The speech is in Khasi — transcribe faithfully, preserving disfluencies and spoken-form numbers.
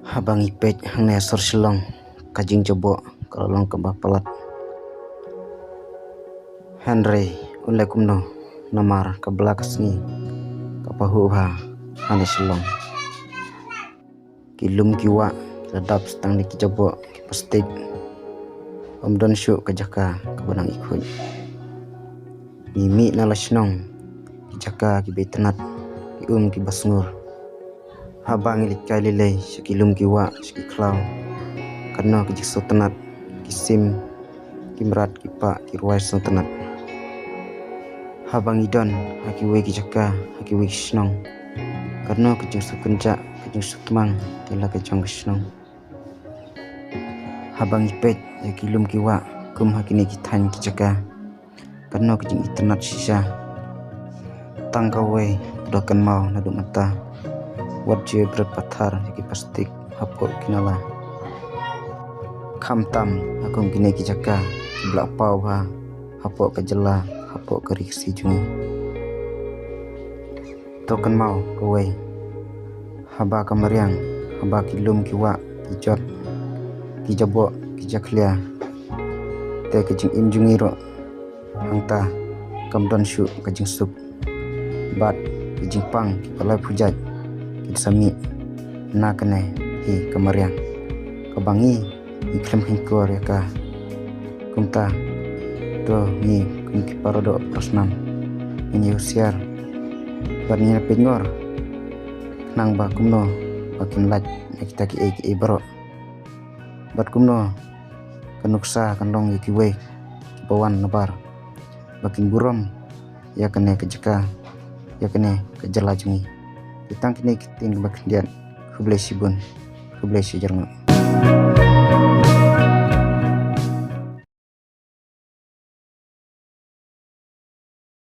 Haba ngi peit hangne sor Shillong, ka jingjaboh ka la long kaba palat. Hynrei un leh kumno, namar ka bla ka sngi ka pahuh bha hangne Shillong. Ki lum ki wah ki la dap tang da ki jaboh ki plastik. Ym don shuh ka jaka kaba nang ikhuid. Ngi mih na la shnong, ki jaka kiba itynnat, ki um kiba sngur. Haba ngi leit kai lei lei sha ki lum ki wah, sha ki khlaw, katno ka jingsngewtynnat, ki sim, ki mrad, ki pah, ki rwai sngewtynnat. Haba ngi don ha kiwei ki jaka, ha kiwei ki shnong, katno ka jingsngewkynjah, ka jingsngewtmang ïa la ka jong ka shnong. Haba ngi peit ïa ki lum ki wah kum ha kine ki thaiñ ki jaka, katno ka jingitynnat shisha. Tang kawei ka doh kynmaw naduh mynta, wat ju bret pathar ïa ki plastik hapoh ki nala. Khamtam ha kum kine ki jaka kiba la paw bha hapoh ka jylla, hapoh ka ri Khasi jong ngi. To kynmaw kawei, haba ka mariang, haba ki lum ki wah ki jot, ki jaboh ki jakhlia, te ka jingim jong ngi ruh hangta kam don shuh ka jingsuk. Bad ki jingpang kiba lai phew jait kin sa mih na kane hi ka mariang kaba ngi, ngi khlem kheiñkor ïa ka. Kumta to ngi kum ki paradoh parasnam ngin ïa husiar bad ngin ïa pynngor khnang ba kumno ba kin lait na kita kiei kiei baroh. Bad kumno ka nuksa kan long ïa kiwei kiba wan nabar ba kin burom ïa kane ka jaka, ïa kane ka jylla jong ngi. Te tang kine ki ktien kiba khyndiat, khublei shibun, khublei shijyrngam.